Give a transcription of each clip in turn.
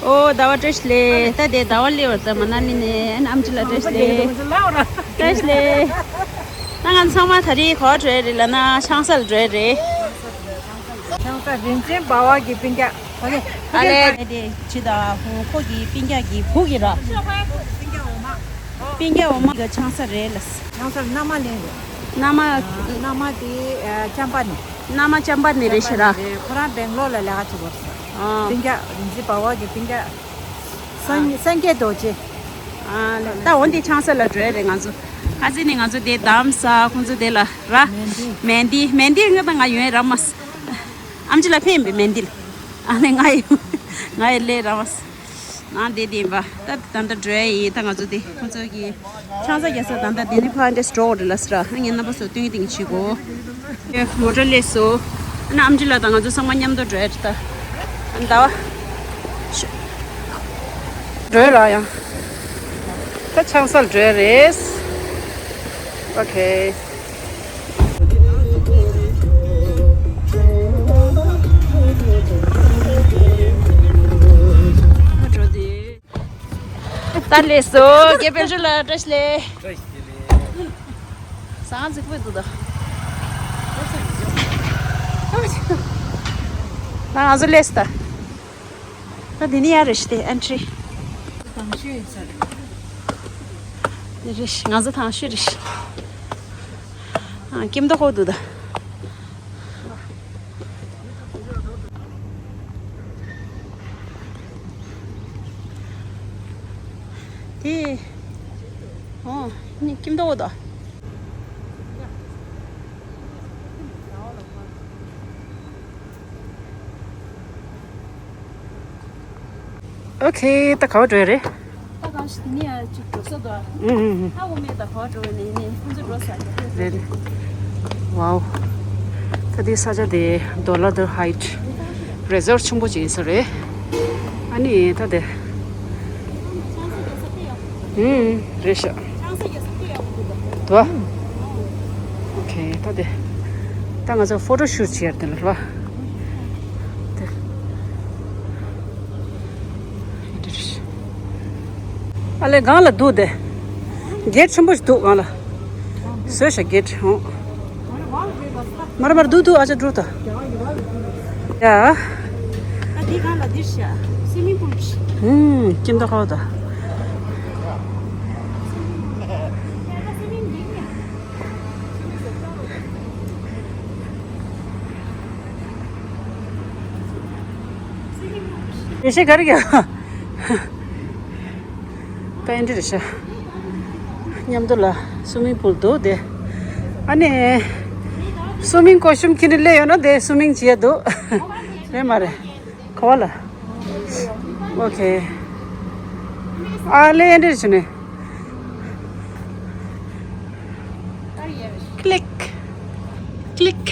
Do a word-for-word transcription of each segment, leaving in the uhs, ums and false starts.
ཨོ་ཟླ་བ་བཀྲ་ཤིས་བདེ་ལེགས། ད་དེ་ཟླ་བ་སླེབས་པ་ད་མ་ན་ལི་ནས་ཨ་ནི་ཨམ་ཆི་ལགས་བཀྲ་ཤིས་བདེ་ལེགས། བཀྲ་ཤིས་བདེ་ལེགས། ད་ང་ཚང་མ་ད་རེས་ག་པར་འགྲོ་ཡ་རེད་ལབ་ན་ཆང་ས་ལ་འགྲོ་ཡ་རེད། ཆང་ས་རིན་ཆེན་འབའ་བ་གི་སྤུན་ཀྱག་ཨ་ལེ། དེ་ཅི་ད་ཧུ་ཁོ་གི་སྤུན་ཀྱག་གི་བུ་གི་ར། སྤུན་ཀྱག་འོ་མ་གི་ཆང་ས་རེད་ལ། ཆང་ས་མནའ་མ་ལེན་རེད། མནའ་མ། མནའ་མ་དེ་ཨ་ཅམ་པ་ནས། མནའ་མ་ཅམ་པ་ནས་རེད་ཤག་ར། ཁོ་རང་སྦེང་ལོར་ལ་ལས་ཀ་བྱེད་གོ། ཨ། སྤུན་ཀྱག་རིན་ཆེན་འབའ་བ་གི་སྤུན་ཀྱག་སངས་སངས་རྒྱས་རྡོ་རྗེ། ཨ་ལེ། ད་འོ་འདི་ཆང་ས་ལ་འགྲོ་ཡ་རེད་ང་ཚོ། ཁ་སང་ནས་ང་ཚོ་དེ་དམ་ས་ཁོང་ཚོ་དེ་ལ་ར། མན་ཌི། མན་ཌི་ང་དང་ང་ཡོང་ཡ་རག་མ་སོང་། ཨམ་ཆི་ལགས་ཕེབས་ཡིན་པས་མན་ཌི་ལ། ཨ་ནི་ང་ཡི་ང་ཡི་ལས་རག་མ་སོང་། ནང་བསྡད་བསྡད་པ། ད་ད་ལྟ་འགྲོ་ཡ་ཡིན། ད་ང་ཚོ་དེ་ཁོང་ཚོ་གི་ཆང་ས་རྒྱག་ས་ད་ལྟ་དེ་ནི་ཕར་འདྲ་སི་ཊོར་འདྲ་ལ་སི་ར། ངས་རྣམ་པ་ཚོ་སྟོན་གི་སྟོན་གི་བྱེད་གོ། མོ་ཊ་སླེབས་སོང་། ཨ་ནི་ཨམ་ཆི་ལགས་དང་ང་ཚོ་ཚང་མ་མཉམ་དུ་འགྲོ་ཡ་རེད་ད། ཨ་ནི་ཟླ་བ་ཤོ་འགྲོ་ཡ་ར་ཡང་། ད་ཆང་ས་ལ་འགྲོ་ཡ་རེད། ཨོ་ཁེ། ད་སླེབས་སོང་། རྒན་དཔལ་འབྱོར་ལགས་བཀྲ་ཤིས་བདེ་ལེགས། བཀྲ་ཤིས་བདེ་ལེགས། ཟ་ཁང་རྫིག་པོ་འདུག་ད། ད་ང་ཚོ་སླེབས་སོང་ད། ད་འདི་ནི་ཡར་རེད་ཤག་དེ་ཨེན་ཊི་རི། དང་ཤོས་ཡིན་ས་རེད། འདི་རེད་ཤག་ང་ཚོ་དང་ཤོས་རེད་ཤག་ཨ། སྐྱིད་མདོག་ཁ་པོ་འདུག་ད། དེ། ཨོ། ནི་སྐྱིད་མདོག་ཁ་པོ་འདུག་ཨོ་ཁེ། ད་ག་པར་འགྲོ་ཡ་རེད། ད་གང་ཞིག་དེ་ནས་ཡར་ཅིག་འགྲོ་ས་འདུག་ཨ། ཨུ་ཨུ་ཨུ། ཧ་གོ་མེད། ད་ག་པར་འགྲོ་བ་ནས་ནས་ཁོང་ཚོ་འགྲོ་ས་རེད། རེད་རེད། ཝའོ། ད་དེ་ས་ཆ་དེ་ཌོ་ལར་ཌར་ཧའིཊ་རི་ཛོཊ་ཆེན་པོ་ཅིག་ཡིན་ས་རེད། ཨ་ནི་ད་དེ། ཨུ་ཨུ། རེད་ཤག་དོ། ཨོ་ཁེ། ད་དེ། ད་ང་ཚོ་ཕོ་ཊོ་ཤུཊ་བྱེད་ཡ་དེ་ལ་རེད་པ། དེ། ཨ་ལེ་སྒང་ལ་འདུག་དེ། གེ་ཊི་ཆེན་པོ་ཞིག་འདུག་སྒང་ལ། བཟོས་ཤག་གེ་ཊི་ཧོ། མར་མར་འདུག་འདུག་ཨ་ཅག་འགྲོ་ད། ཡ། ད་འདི་སྒང་ལ་འདིར་ཤག་སི་མིང་པུལ་ཞིག་ཧུམ། སྐྱིད་མདོག་ཁ་པོ་ད། ཡེ་ཤེས་ག་རེ་ག་ད་ཨེ་འདྲ་རེད་ཤག་མཉམ་དུ་ལ་སུ་མིང་པུལ་འདུག་དེ། ཨ་ནི། སུ་མིང་ཀོ་ཤུམ་ཁྱེར་ནས་སླེབས་ཡོང་ན་དེ་སུ་མིང་བྱེད་ཡ་འདུག་རེད་མ་རེད། ག་པར་ལ། ཨོ་ཁེ། ཨ་ལེ་ཨེ་འདྲ་རེད་བྱུང་ནས། ཀླིག་ཀླིག་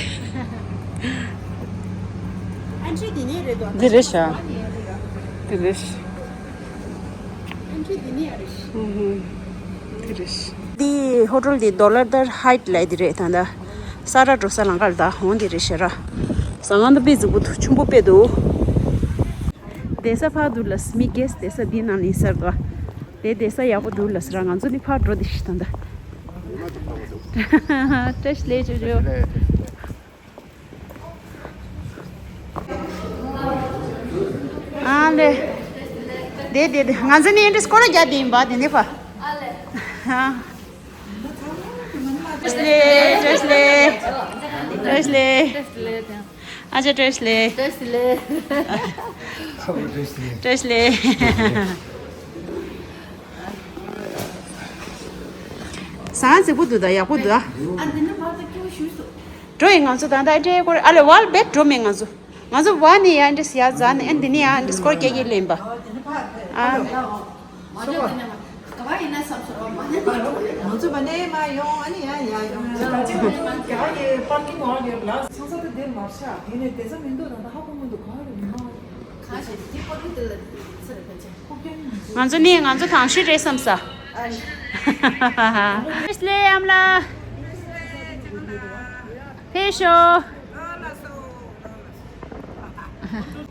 འདི་རེད་ཤག་འདི་རེད་ཤག་ཨུ་ཧུ། འདི་རེད་ཤག་འདི་ཧོ་ཊེལ་འདི་ཌོ་ལར་ཌར་ཧའིཊ་ལབ་འདི་རེད། ད་ལྟ་ས་ར་འགྲོ་ས་ལམ་ཁ་ལ་ད་འོང་འདི་རེད་ཤག་ར། ཟ་ཁང་ད་དཔེ་རྫིག་པོ་འདུག་ཆེན་པོ་དཔེ་འདུག་བསྡད་ས་ཕར་འདུག་ལ་མི་གེ་སི་བསྡད་ས་འདི་ནང་ནས་ཟེར་དོ། དེ་བསྡད་ས་ཡག་པོ་འདུག་ལ་ཟེར། ང་ཚོ་ནི་ཕར་འགྲོ་དེ་ཤི་ད་ད། བཀྲ་ཤིས་བདེ་ལེགས་ཅོ་ཅོ། ཨ་ལེ། དེ་དེ་དེ་ང་ཚོ་ནི་འདི་སྐོར་ར་རྒྱག་དེ་ཡིན་པ་དེ་ནི་ཕ། ཨ་ལེ། བཀྲ་ཤིས་བདེ་ལེགས། བཀྲ་ཤིས་བདེ་ལེགས། བཀྲ་ཤིས་བདེ་ལེགས། ཨ་ཅག་བཀྲ་ཤིས་བདེ་ལེགས། བཀྲ་ཤིས་བདེ་ལེགས། བཀྲ་ཤིས་བདེ་ལེགས། ཟ་ཁང་རྫིག་པོ་འདུག་ད། ཡག་པོ་འདུག་ད། ཨ་འདི་ནི་མ་ད་སྐྱོ་ཤུགས་སུ། འགྲོ་ཡིན་ང་ཚོ་ད་ལྟ་ཨེ་འདྲའི་སྐོར་ཨ་ལེ་ཝལ་བེད་འགྲོ་མེད་ང་ཚོ། ང་ཚོ་ཝ་ནི་ཡ་འདྲ་ཡ་ཛ་ནི་ཨན་འདི་ནི་ཡ་འདྲ་སྐོར་རྒྱག་གི་ལེན་པ། ཨ། ང་ཚོ་མ་ནས་མ་ཡོང་ཨ་ནི་ཡ་ཡ་ཡོང་། ང་ཚོ་ག་ཅིག་ནས་མ་རྒྱ་གར་གྱི་པར་ཀིང་ཝལ་ཡོད་ལ་ཚང་ས་དེ་འདིར་མར་ཤག་དེ་ནས་བསྡད་ས་མི་འདུག་ད་ལྟ་ཧ་གོ་མི་འདུག་ག་རེ་མ། གང་ཞིག་དེ་པར་ཀིང་དེ་ལ་ཚེ་རེ་ཕལ་ཆེར། ང་ཚོ་ནི་ང་ཚོ་དང་ཤོས་རེད་བསམ་ས། བཀྲ་ཤིས་བདེ་ལེགས་ཨ་མ་ལགས། ཕེབས་ཤོག་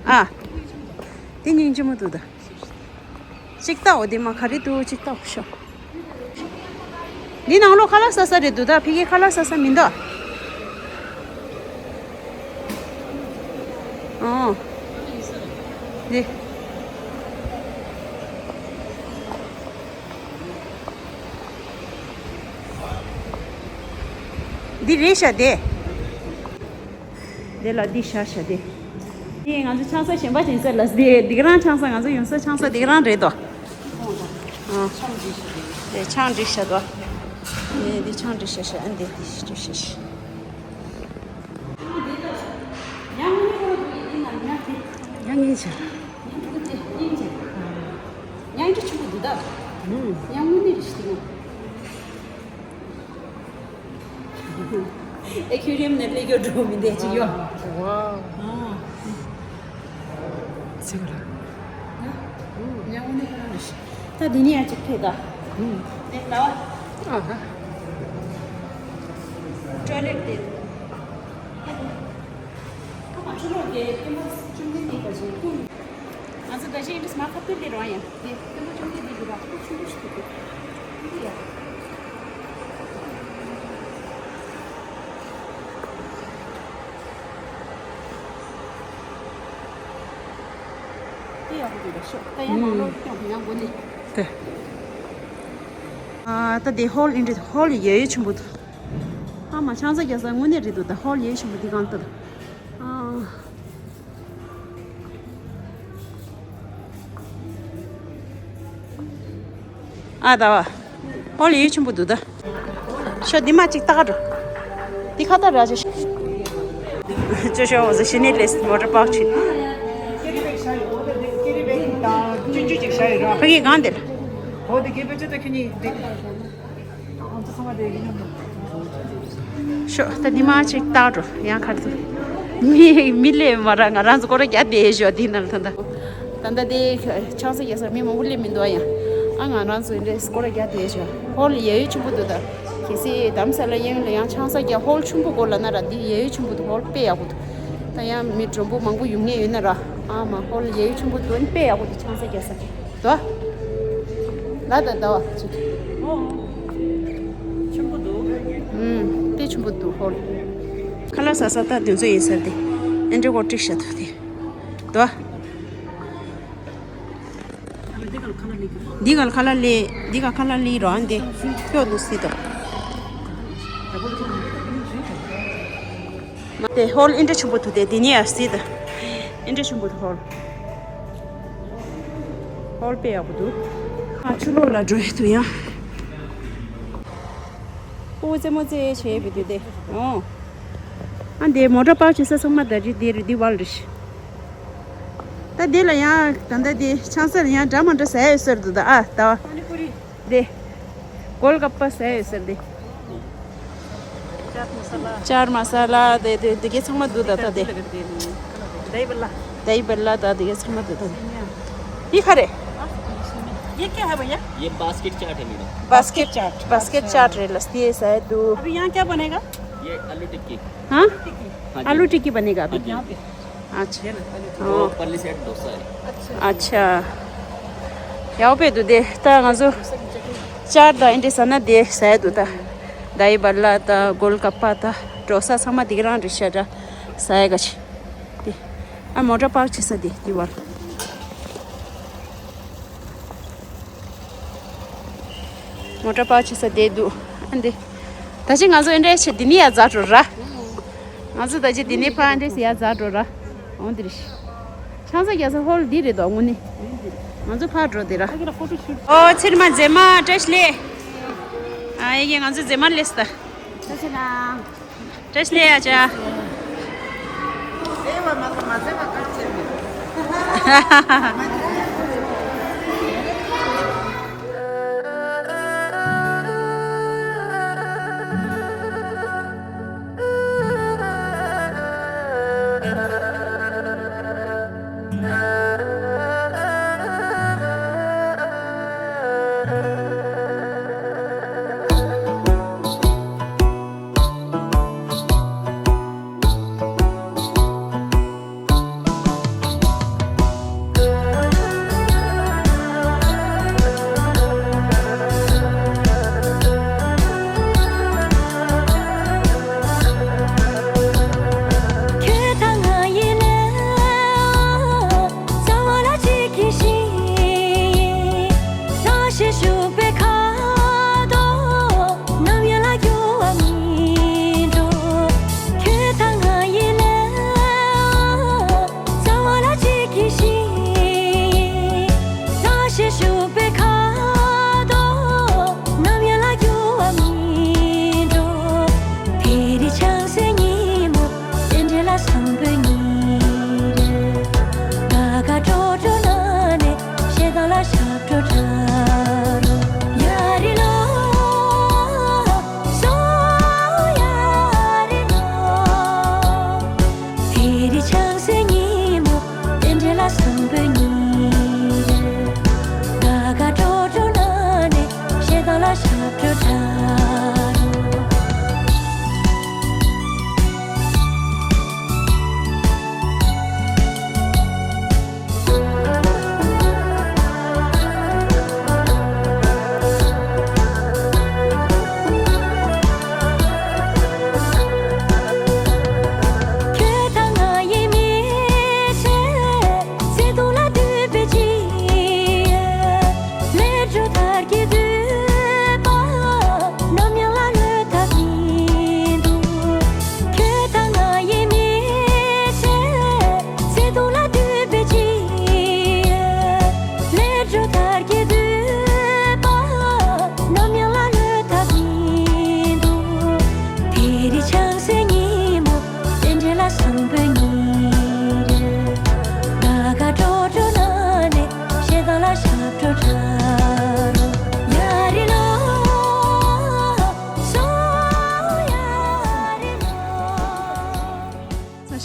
ཨ། དེ་སྙིང་རྗེ་མོ་འདུག་ད། གཅིག་ལྟ་འོ་དེ་མ་ག་རེ་འདུག་གཅིག་ལྟ་འོ་ཤོག་འདི་ནང་ལོགས་ཁ་ལག་ཟ་ས་རེད་འདུག་ད། ཕ་གིའི་ཁ་ལག་ཟ་ས་མི་འདུག་ཨོ། འདི། འདི་རེད་ཤག་དེ། དེ་ལ་འདི་བཞག་བཞག་དེ། འདི་ང་ཚོ་ཆང་ས་གཞན་པ་ཞིག་ཟེར་ལ་འདི་འདི་ག་རང་ཆང་ས་ང་ཚོ་ཡོང་ས་ཆང་ས་འདི་ག་རང་རེད་དོ། ཨ། དེ་ཆང་བསྒྲིགས་བཞག་དོ། འདི་འདི་ཆང་བསྒྲིགས་བཞག་དོ། འདི་འདི་ཆང་བསྒྲིགས་བཞག་བཞག་ཨ་འདི་འདི་བསྒྲིགས་བཞག་བཞག་ཡང་ངེས་བྱ། ཡང་ངེས་བྱ། ཡང་ངེས་བྱ། ཡང་ངེས་ཆུ་བོ་འདི་དག་ཡང་དངོས་གནས་རེད་ཤི་ཐིག་ཨེ་ཁྱོད་རིམ་ནས་སླེབས་ཡོད་འགྲོ་མི་འདས་ཅིག་ཡོད། ཝའོ། ཨ། ཚིག་ལ། ཡང་དངོས་གནས་ཁོ་རང་རེད་ཤི། ད་འདི་ནས་ཡང་ཅིག་ཕེབས་ད། ཨེ་ལ་བ། ཨ་ཧ། ཊོའི་ལེཊ་དེ། ཨ་མ་ཆུ་ལོག་དེ་ཀེམ་པ་ཆུང་དེ་དེ་ག་ཅིག་ཀུན། ང་ཚོ་ད་ཅི་ཨིན་ཌི་སི་མ་ཁ་ཏུ་ལི་རང་ཡང་དེ་སྟོན་པ་ཅུང་ཏི་འདི་གི་ར་ཁུ་ཆུང་ཆུང་ཞིག་འདུག་འདི་ཡ། འདི་ཡག་པོ་འདུག་ད་ཤོག་ད་ཡང་ནང་ལོགས་ཀྱང་ཡང་སྒོ་ནས། དེ། ཨ་ད་དེ་ཧོལ་ཨིན་ཌི་ཧོལ་ཡོད་ཡོད་ཆེན་པོ་འདུག་ཨ་མ་ཆང་ས་རྒྱག་ས་དངོས་གནས་རེད་འདུག་ད་ཧོལ་ཡོད་ཆེན་པོ་འདི་གང་ལྟར། ཨ། ཨ་ད་བ། ཨོ་ལེ་ཡུལ་ཆེན་པོ་འདུག་ད། ཤོ་འདི་མ་གཅིག་ལྟ་ག་འགྲོ། འདི་ཁ་ཏ་ར་ཅོ་ཤོ། ཅོ་ཤོ་འོ་ཟེ་ཤི་ནི་ལེས་མོ་ཊར་པཱག་ཆི། ཕ་གི་གང་དེ། ཤོ་ད་འདི་མ་ཅིག་ལྟ་འགྲོ་ཡང་ཁར་ཚུར། མི་མི་སླེབས་མ་ར་ང་རང་ཚོ་སྐོར་ར་རྒྱག་བསྡད་ཤོག་འདི་ནང་ད་ལྟ། ད་ལྟ་དེ་ཆང་ས་རྒྱག་ས་མི་མང་པོ་སླེབས་མི་འདུག་ཡ། ཨ་ང་རང་ཚོ་འདྲེ་སྐོར་ར་རྒྱག་བསྡད་ཤོག་ཧོལ་ཡ་ཡུལ་ཆེན་པོ་འདུག་ད། གལ་སྲིད་དྷ་རམ་ས་ལ་གཡས་གཡོན་ལ་ཡང་ཆང་ས་རྒྱག་ཧོལ་ཆེན་པོ་དགོས་ལབ་ན་ར་འདི་ཡ་ཡུལ་ཆེན་པོ་འདུག་ཧོལ་དཔེ་ཡག་པོ་འདུག་ད་ཡང་མི་མགྲོན་པོ་མང་པོ་ཡོང་མཁན་ཡོད་ན་ར། ཨ་མ་ཧོལ་ཡ་ཡུལ་ཆེན་པོ་འདུག་དཔེ་ཡག་པོ་འདུག་ཆང་ས་རྒྱག་ས། དོ། ལ་ད་ད་བ་ཅིག་ཨོ། ཆེན་པོ་འདུག་ཨུམ། དཔེ་ཆེན་པོ་འདུག་ཧོལ། ཁ་ལག་ཟ་ས་ད་དེ་ཚོ་ཡིན་ས་དེ། ཨེ་འདྲ་གོ་ཀྲིག་ཤ་ཐུག་དེ། དོ། འདི་ག་ལ་ཁ་ལག་ལི། འདི་ག་ཁ་ལག་ལི་རོ་ཨ་འདི། ཁྱོད་འདུག་སི་དོ། དེ་ཧོལ་ཨིན་ཏྲ་ཆུང་པོ་ཐུག་དེ་དེ་ནི་ཨ་སི་དོ། ཨིན་ཏྲ་ཆུང་པོ་ཐུག་ཧོལ། ཧོལ་དཔེ་ཡག་པོ་འདུག་ཨ་ཆུ་ལོག་ལ་འགྲོ་ཡི་འདུག་ཡ། ཨོ་རྩེད་མོ་རྩེ་བྱེད་པའི་དུས་དེ། ཨོ། ཨ་འདི་མོ་ཊ་པཱག་བྱེད་ས་ཚང་མ་ད་རི་འདི་རི་འདི་བལ་རི་ཤི། ད་འདི་ལ་ཡང་ད་ལྟ་འདི་ཆང་ས་ལ་ཡང་འདྲ་མ་འདྲ་ཟ་ཡ་ཡོད་ས་རེད་འདུག་ད་ཨ་ད་བ། པ་ནི་པུ་རི། འདི། གོལ་ག་པ་ཟ་ཡ་ཡོད་ས་རེད་འདི། ཅར་མ་ས་ལ། ཅར་མ་ས་ལ་དེ་དེ་དེ་གའི་ཚང་མ་འདུག་ད་ད་དེ། དྷ་ཡི་བལ་ལ། དྷ་ཡི་བལ་ལ་ད་དེ་གའི་ཚང་མ་འདུག་ད་དེ། འདི་ག་རེད། ये क्या है भैया? ये बास्केट चाट है मेरा। बास्केट चाट। बास्केट चाट རེད་ལ་དེ་ཟ་ཡ་འདུག अभी यहाँ क्या बनेगा? ये आलू टिक्की। हाँ? हाँ जी। आलू टिक्की बनेगा अभी। हाँ जी। यहाँ पे? अच्छा। ये ना, आलू टिक्की। वो हाँ। परली साइड डोसा है। अच्छा। अच्छा। ཡག་པོ་འདུག་དེ་ད་ང་ཚོ་ཅར་དང་ཨེ་འདྲ་ཟ་ན་དེ་ཟ་ཡ་འདུག་ད། དྷ་ཡི་བལ་ལ་དང་གོལ་ག་པ་དང་ཌོ་ས་ཚང་མ་དེ་ག་རང་རེད་ཤག་ད་ཟ་ཡ་ག་ཅི། དེ། ཨ་མོ་ཊ་པཱག་བྱེད་ས་དེ་དེ་བར། མོ་ཊ་པཱག་བྱེད་ས་དེ་འདུག་ཨ་འདི། ད་ཅི་ང་ཚོ་ཨེ་འདྲ་བྱེད་འདི་ནི་ཡ་ཛ་འགྲོ་ར། ང་ཚོ་ད་ཅི་འདི་ནི་ཕ་ཨེ་འདྲ་ཟེར་ཡ་ཛ་འགྲོ་ར། འོང་འདིར། ཆང་ས་རྒྱག་ས་ཧོལ་འདི་རེད་དོ་དངོས་གནས། ང་ཚོ་ཕར་འགྲོ་དེ་ར། ཨོ་ཚེ་རིང་མ་མཛེས་མ་བཀྲ་ཤིས་བདེ་ལེགས། ཨ་ཡེ་ཡེ་ང་ཚོ་མཛེས་མ་སླེབས་ད། བཀྲ་ཤིས་ལ། བཀྲ་ཤིས་བདེ་ལེགས་ཡ་ཅག་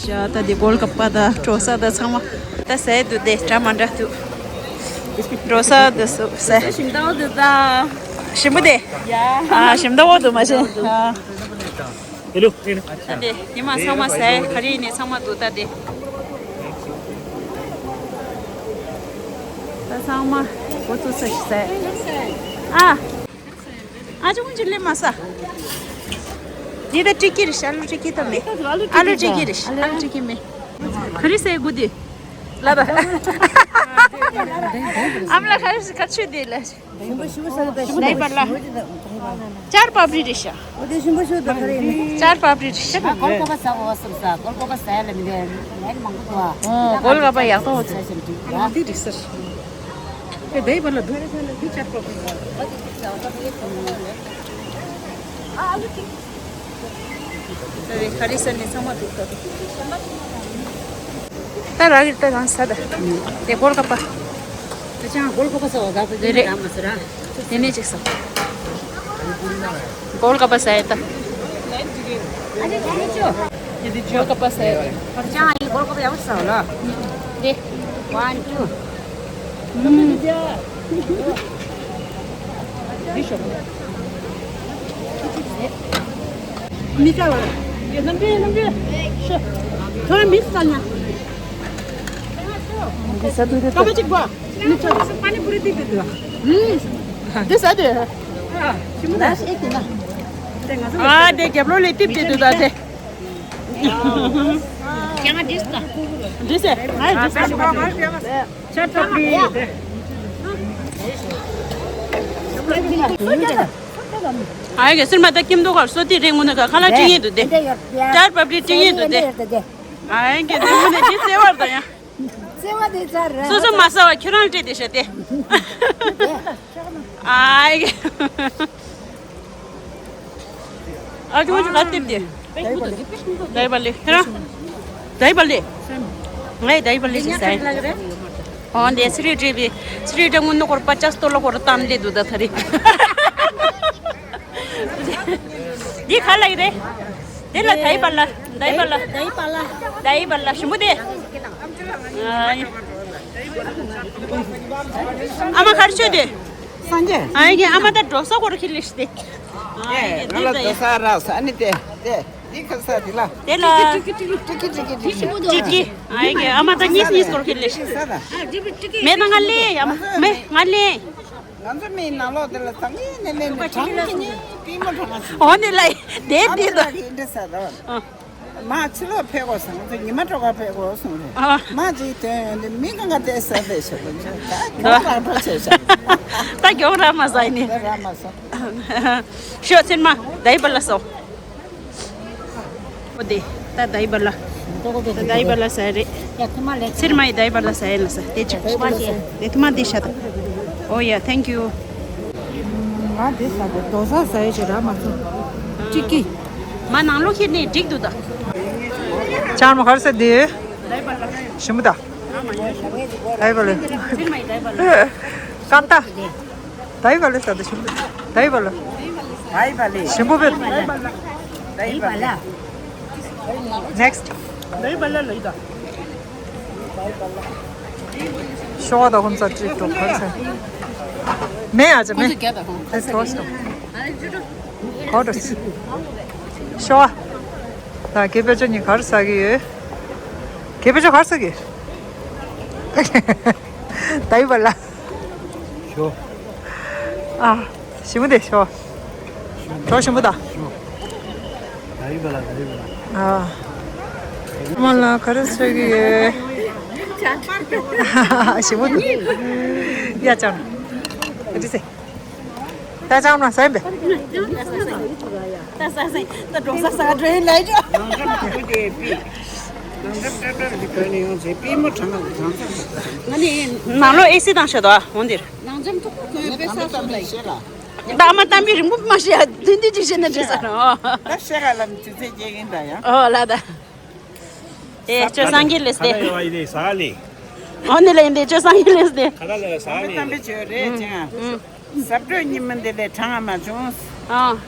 ཤ་ད་དེ་གོལ་ཀ་པ་ད་འགྲོ་ས་ད་ཚང་མ་ད་ཟས་འདུག་དེ་འདྲ་མ་འདྲ་འདུག་འགྲོ་ས་འདུག་སུ་ཟས། ཞིམ་ཏོག་འདུག་ད། ཞིམ་པོ་དེ། ཡ། ཨ་ཞིམ་ཏོག་འདུག་མ་ཤེས། ཨ། ད་དེ་ཉི་མ་ཚང་མ་ཟས་ག་རེ་ཡིན་ནི་ཚང་མ་འདུག་ད་དེ། ད་ཚང་མ་འགོ་བཙུགས་ས་ཞིག་ཟས། ཨ། ཨ་ཅུང་ཅི་ལེ་མ་ས། འདི་ད་ཀྲི་ཀི་རེད་ཤག་ཨ་ལུ་ཀྲི་ཀི་ད་མེད། ཨ་ལུ་ཀྲི་ཀི་རེད་ཤག་ཨ་ལུ་ཀྲི་ཀི་མེད། ག་རེ་ཟས་དགོས་དེ། ལ་ད། ཨ་མ་ལ་ག་རེ་ཟས་ག་ཆུ་དེ་ལ། ཞིམ་པོ་ཞིམ་པོ་ཟ་ད་ཞིམ་པོ་ཞིམ་པོ། ཅར་པ་པྲི་རེད་ཤག་འོ་དེ་ཞིམ་པོ་ཞིག་འདུག་ག་རེ་ཡིན། ཅར་པ་པྲི་རེད་ཤག་གོལ་ཀ་པ་ཟ་འོ་སམ་ས་གོལ་ཀ་པ་ཟ་ཡ་ལ་མི་འདུག་ལན་མང་པོ་འདུག་ཨ། ཨོ་གོལ་ཀ་པ་ཡག་པོ་འདུག་ཟ་ཞིམ་འདུག་ཨ། འདི་རེད་ཟེར། ཨེ་དེ་བར་ལ་འདུག་འདི་ཅར་པ་པྲི། ད་རེ་ག་རེ་ཟ་ནས་ཚང་མ་འདུག་ད། ད་རག་གི་ད་རང་ཟ་ད། དེ་གོལ་ཀ་པ། ད་ཅང་གོལ་ཀ་པ་ཟ་བ་ད་ད་དེ་རེད། རག་མ་ཟ་ར། དེ་ནས་ཅིག་ཟ། གོལ་ཀ་པ་ཟ་ཡ་ད། གོལ་ཀ་པ་ཟ་ཡ། ད་ཅང་ཡིན་གོལ་ཀ་པ་ཡག་པོ་ཟ་བ་ལ། དེ། One, two. མི་ཚ་བ། ཡ་རྣམ་པའི་རྣམ་པའི། ཤོ། ཐོ་རངས་མི་ཚ་ཉ། འདི་ས་དུ་རེད་ཀ་པ་ཅིག་བ། མི་ཚ་བ། པ་ནི་པུ་རི་ཏི་ཏི་ཏི་བ། ཨུམ། འདི་ཟ་དེ། ཨ། ཞིམ་པོ་ད་ཤེས་ཀྱི་ན། དེ་ང་ཚོ། ཨ་དེ་རྒྱབ་ལོགས་ལས་ཏིབ་ཏི་ཏི་ད་དེ། ཀྱང་འདི་ཟ། འདི་ཟ། ང་འདི་ཟ། ཆར་པ་པྲི། ཨ་ཡ་གེ་སེར་མ་ད་ཁྱིམ་ཐོག་གར་སོ་ཏི་རེ་ངུ་ན་ག་ཁ་ལག་ཅི་ཡིན་འདུག་དེ། ཅར་པ་པྲི་ཅི་ཡིན་འདུག་དེ། ཨ་ཡ་གེ་སེར་མ་ནས་ཅི་སེ་བར་ད་ཡ། སོ་སོ་མ་ཟ་བ་ཁྱོད་རང་སྤྲད་དེ་ཤ་དེ། ཨ་ཡ་གེ། ཨ་ཅོ་ཅོ་ག་ཏིབ་དེ། དའི་བ་ལེ། ཧེ་ར། དའི་བ་ལེ། ངའི་དའི་བ་ལེ་ཞིག་ཟ། ཨོ་འདི་སི་རི་ཏྲི་བི། སི་རི་ཏྲི་ངུ་ནུ་སྐོར་པ་ཅ་སྟོ་ལ་སྐོར་བཏང་ལེ་འདུག་ད་ཐ་རི། འདི་ག་ལ་ཡི་རེད། དེ་ལ་དའི་བ་ལ། དའི་བ་ལ། དའི་བ་ལ། དའི་བ་ལ་ཞིམ་པོ་དེ། ཨ་མ་གར་ཆོད་དེ། སངས་རྒྱས། ཨ་ཡ་གི་ཨ་མ་ད་འགྲོ་ས་སྐོར་ཁྱེར་ལེ་ཤི་དེ། ཨ་ཡ་གི་ང་ལ་འགྲོ་ས་རག་ས་ཨ་ནི་དེ་དེ། འདི་ཁ་ས་འདི་ལ། དེ་ལ། ཀྲི་ཀྲི་ཀྲི་ཀྲི་ཀྲི་ཀྲི་ཀྲི་ཀྲི་ཀྲི་ཀྲི། ཀྲི་ཀྲི། ཨ་ཡ་གི་ཨ་མ་ད་གཉིས་གཉིས་སྐོར་ཁྱེར་ལེ་ཤི། ས་ད། མེ་ད་ང་ལེ་ཨ་མ་མེ་ང་ལེ། ང་ཚོ་མི་ནང་ལོགས་དེ་ལ་ད་ངས་ནས་མེད་ནས་གྲང་གི་ནི་པི་མོ་གྲང་ང་ཞིག་འོ་ནི་ལ་དེ་དེ་ད། ཨ་མ་ཕྱི་ལོགས་ཕེབས་དགོས་སོང་ཚེ་ཉི་མ་དྲོ་ག་ཕེབས་དགོས་སོང་རེད། ཨ་མ་ཅིག་དོན་ཡོད་འདི་མི་གང་ག་དེ་ས་དེ་ཞོག་ད་གྱོང་རག་འགྲོ་བྱས་ཤག་ད་གྱོང་རག་མ་ཟ་ཡིན་ནི། དེ་རག་མ་སོང་། ཤོག་ཚེར་མ་དའི་བ་ལ་སོ། ཨོ་དེ་ད་དའི་བ་ལ། ད་དའི་བ་ལ་ཟ་རེད། ཚེར་མ་ཡི་དའི་བ་ལ་ཟ་ཡ་ལ་ཟ་དེ་ཅིག་དེ་ཐུ་མ་དེ་ཤ་ད། ཨོ་ཡ་ཐེང་ཀྱུ། ང་དེ་ཟ་གི་དོ་ས་ཟ་ཡ་ཞིག་རག་མ་སོང་། ཀྲི་ཀི། མ་ནང་ལོགས་ཁྱེར་ནས་འགྲིག་འདུག་ད། ཅང་མ་གར་ས་དེ། ཞིམ་པོ་ད། དའི་བ་ལ། ཚེར་མ་ཡི་དའི་བ་ལ། ཀམ་ཏ། དའི་བ་ལེ་ཟ་དེ་ཞིམ་པོ། དའི་བ་ལེ། དའི་བ་ལེ། ཞིམ་པོ་བེ། དའི་བ་ལེ། Next། དའི་བ་ལེ་ལ་ཡི་ད། ཤོག་དང་ཧོམ་ཚ་ཅིག་འགྲོ་གར་ཚ། མེ་ཨ་ཅེ་མེ། དེ་ཐོ་ཤོག་གོ་ཏོ་ཤོག་ད་སྐད་པེ་ཅོ་ནི་གར་ས་གི་ཡོད། སྐད་པེ་ཅོ་གར་ས་གི། དའི་བ་ལ། ཤོ། ཨ། ཞིམ་པོ་དེ་ཤོ། གྲོ་ཞིམ་པོ་ད། ཤོ། དའི་བ་ལ་དའི་བ་ལ། ཨ། མ་ལ་ག་རེ་ཟེར་གི་ཡོད། ཞིམ་པོ་དེ། ཡ་ཅང་། ཨ་ཏི་སེ། ད་ཅང་ན་སེམས་པས། ད་ས་སེ་ད་འགྲོ་ས་ས་འགྲོ་ཡིན་ལས་ཅོ། ནང་འགྲམ་དུ་དེ་པི། ནང་འགྲམ་ཏྲ་ཏྲ་གི་ག་ནས་ཡོང་ཚེ་པི་མོ་གྲང་ག་གྲང་ས། ང་ནི་ནང་ལོགས་ཨེ་སི་བཏང་ཤ་དོ་ཨ་འོང་འདིར། ནང་འགྲམ་ཐུག་པོ་གོན་པའི་ས་སོ་ལ་ཡིན། ད་ཨ་མ་གཏམ་པའི་རིང་པོ་མ་ཤེས་ཡ་དུན་དུན་ཅིག་བཤད་ན་འགྲིག་ས་རེད། ད་ཤེས་ག་ལ་དུས་ཚོད་སྐྱེལ་གིན་ད་ཡ། ཨོ་ལ་ད། དེ་ཅོ་སངས་རྒྱས་ལེས་ཏེ། ཁ་ལ་ཡོད་ཡིན་ས་ལི། ཨོ་ནི་ལ་ཡིན་ཏེ་ཅོ་སངས་རྒྱས་ལེས་ཏེ། ཁ་ལ་ལ་ས་ལི། གཏམ་པའི་ཆོས་རེད་ཅང་། ཟབ་སྤྲོས་ཉི་མ་འདི་ལས་གྲང་བ་མ་བྱུང་། ཨ།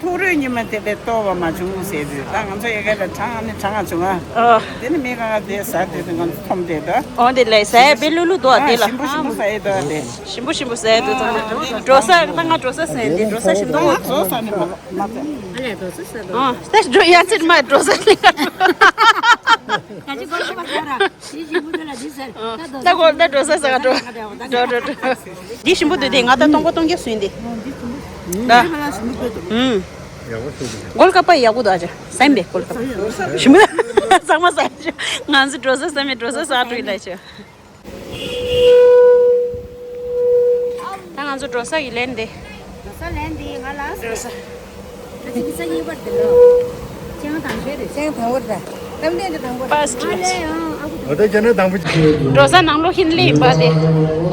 ཐུགས་རོས་ཉི་མ་དེ་ལས་ལྟོ་བ་མ་བྱུང་ཟེར་དུས་ད་ང་ཚོ་ཡ་ག་ལ་གྲང་ནི་གྲང་བ་བྱུང་ཨ། ཨ། དེ་ནི་མི་ག་ག་དེ་ཟ་དེ་དུ་ང་ཚོ་འཐོམ་དེ་ད། འོ་དེ་ལས་ཟས་བེ་ལུ་ལུ་དོ་དེ་ལ། ཞིམ་པོ་ཞིམ་པོ་ཟ་ཡི་དོ་དེ། ཞིམ་པོ་ཞིམ་པོ་ཟས་དུ་ཚང་མ་འགྲོ་ས་ད་ང་འགྲོ་ས་ཟས་དེ་འགྲོ་ས་ཞིམ་དོ། ང་ཚོ་ཟ་ནི་མ་མ་ཟ། ཨ་ལས་འགྲོ་ས་ཟ་དོ། ཨ་ད་འགྲོ་ཡ་ཚིར་མ་འགྲོ་ས་ལི། ད་གོ་ད་འགྲོ་ས་ས་ག་འགྲོ། འགྲོ་འགྲོ་འགྲོ། འདི་ཞིམ་པོ་འདུག་དེ་ང་ད་སྟོང་པ་སྟོང་རྒྱ་སུན་དེ། ད། ཨུམ། གོལ་ཀ་པ་ཡག་པོ་འདུག་ཨ་ཅག་སེམས་པའི་གོལ་ཀ་པ། ཞིམ་པོ། ཚང་མ་ཟ་ཡ་ཅག་ང་ཚོ་འགྲོ་ས་སེམས་པའི་འགྲོ་ས་ས་འགྲོ་ཡིན་ལ་ཅག་ད་ང་ཚོ་འགྲོ་ས་ཡི་ལན་དེ། འགྲོ་ས་ལན་དེ་ང་ལ། འགྲོ་ས། ཅང་དང་པོ་རེད། ཅང་དང་པོ་རེད། གཏམ་གཏན་དུ་དང་པོ་རེད། First class. འོ་ད་ཁྱེད་ནི་དང་པོ། འགྲོ་ས་ནང་ལོ་ཧིན་ལི་ཡིན་པ་དེ།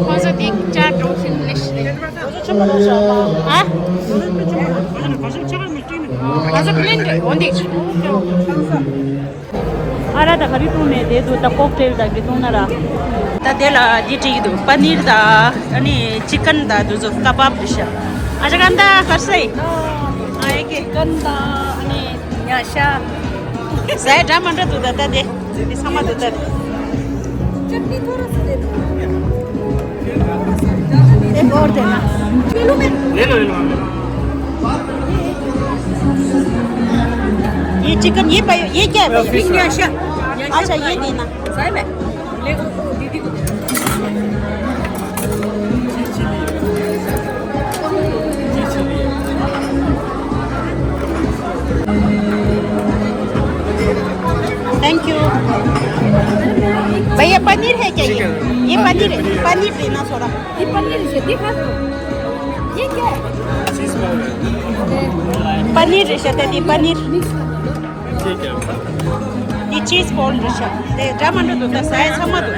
ཁོང་ཚོ་དེ་ཅག་འགྲོ་ཧིན་ལི་ཞིག་རེད། ཨ། ང་ཚོ་པི་ལེན་རེད་འོ་འདི། ཨ་ར་ད་ག་རེ་བཏུང་མེད་དེ་དུ་ད་ཀོག་ཊེལ་ད་གི་བཏུང་ན་ར། ད་དེ་ལ་འདི་བྲིས་ཀྱི་འདུག་པ་ནིར་ད་ཨ་ནི་ཅི་ཀན་ད་དུ་ཚོ་ཀ་བབ་རེད་ཤག་ཨ་ཅག་ག་ད་གར་སེ། ཨ་ཡེ་ཀེ་ཀན་ད་ཨ་ནི་ཉ་ཤ། ཟས་འདྲ་མི་འདྲ་འདུག་ད་ལྟ་དེ་དེ་ཚང་མ་འདུག་ད། ཨེ་འོར་དེ་ན། ལེ་ལོ་ལེ་ལོ། ཡེ་ཅི་ཀན་ཡེ་པ་ཡེ་ཀྱ་པ་ཡེ་ཉ་ཤ། ཨ་ཅག་ཡེ་དེ་ན། ཟས་མེད། Thank you. भैया पनीर है क्या ये? ये पनीर है। पनीर देना थोड़ा। ये पनीर है, दिखा दो। ये क्या है? पनीर है, शायद ये पनीर। ये चीज बॉल रहा है। ये टमाटर तो दस है, समझ दो।